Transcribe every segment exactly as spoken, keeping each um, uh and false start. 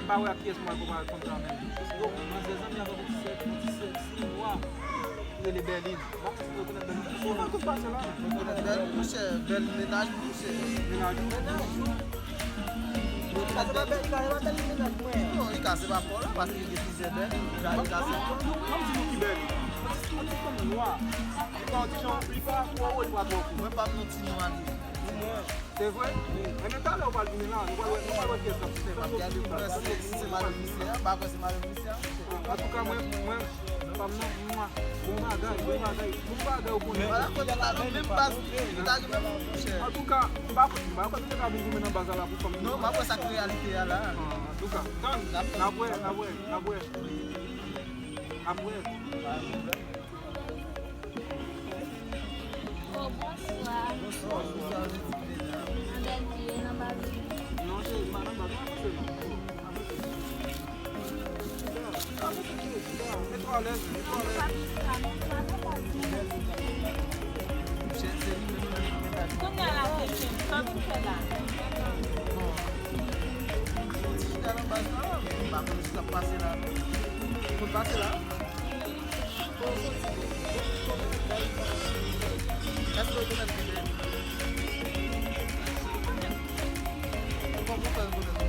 Pa wè ak kiyès mwen al konpare kòm sa menm. Yo, manzè zanmi avèk yon ti sèk, yon ti sèksi nwa. Li rele Bèlin. M pa konn si nou rekonèt Bèlin. Ou pa konn pase la. Rekonèt Bèlin, monchè, Bèlin mennaj ou, monchè. Mennaj ou? Mennaj ou. Li ka se pa Bèlin, li ka se pa Bèlin mennaj mwen. Non, li ka se pa pa w la, paske li gen plizyè Bèlin. Li ka, li ka se pa w. M ap di nou ki Bèlin. Yon ti, yon ti fanm nwa. Li pa yon ti jan, li pa twò wo, li pa twò kou. Mwen pa m non ti nwa li. Se vre? Wi. Enben talè ou pral vini la, nou pral wè, nou pral wè kiyès k ap sispann. M ap gade pou wè si, si se madanm misye a, m pa kwè se madanm misye a, monchè. Antouka, mwen, mwen, pa m nan, mwa, bon bagay, bon bagay, bon bagay, ou konnen. Wala, kote la, nou menm baz, nou ta gen menm monchè. Antouka, m pa konn, m pa konn si yo ka vin goumen nan baz la pou fanm. Non, m ap wè sa k reyalite a la. Ah, antouka, tann, n ap wè, n ap wè, n ap wè. N ap wè. Oh, bonswa. Bonswa. Nan dènye, nan baz. Non, cheri, m pa nan baz, m avanse non. Avanse, cheri, chita. Mete w alèz, mete w alèz. Kounye a la, se chen, sa nou fè la? Bon. Yon ti chita nan baz la, m pa konn sa k pase la. Konn pase la? Èske w rekonèt li menm? Kòman w fè rekonèt li?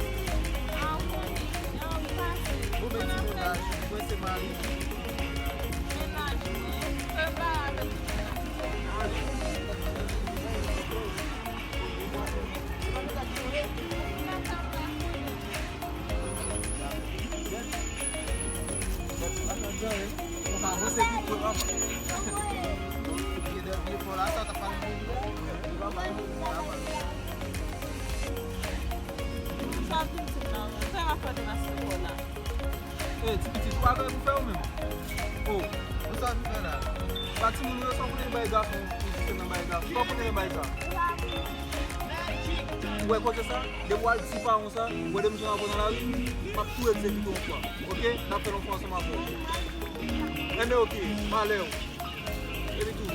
Bon, men di mennaj, mwen se mari. Ey, ti pitit, ou pa gen pou fè ou menm? Oh. Ou sa vin fè la? Pa timoun ou ye, sa w konnen bay gason, ou jis nan bay gason. Sa w konnen nan bay sa? Ou wè kote sa? Depi w al di pa w sa, ou wè depi m sou nan lari, m ap tou egzekite w yon fwa. Oke? N ap fè l yon fwa ansanm avè w. Enben oke, malè w. Epi tou,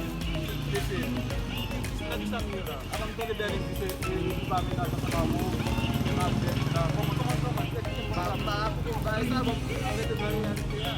mesye, nèg sa m ye la. Avan m tande Bèlin di se, se li pa mennaj ansanm avè w, men m ap bèt la. Kòman, kòman, kòman, eksplike m sa. M pa, m pa aplike w bagay sa, bon, m rete nan reyalite a.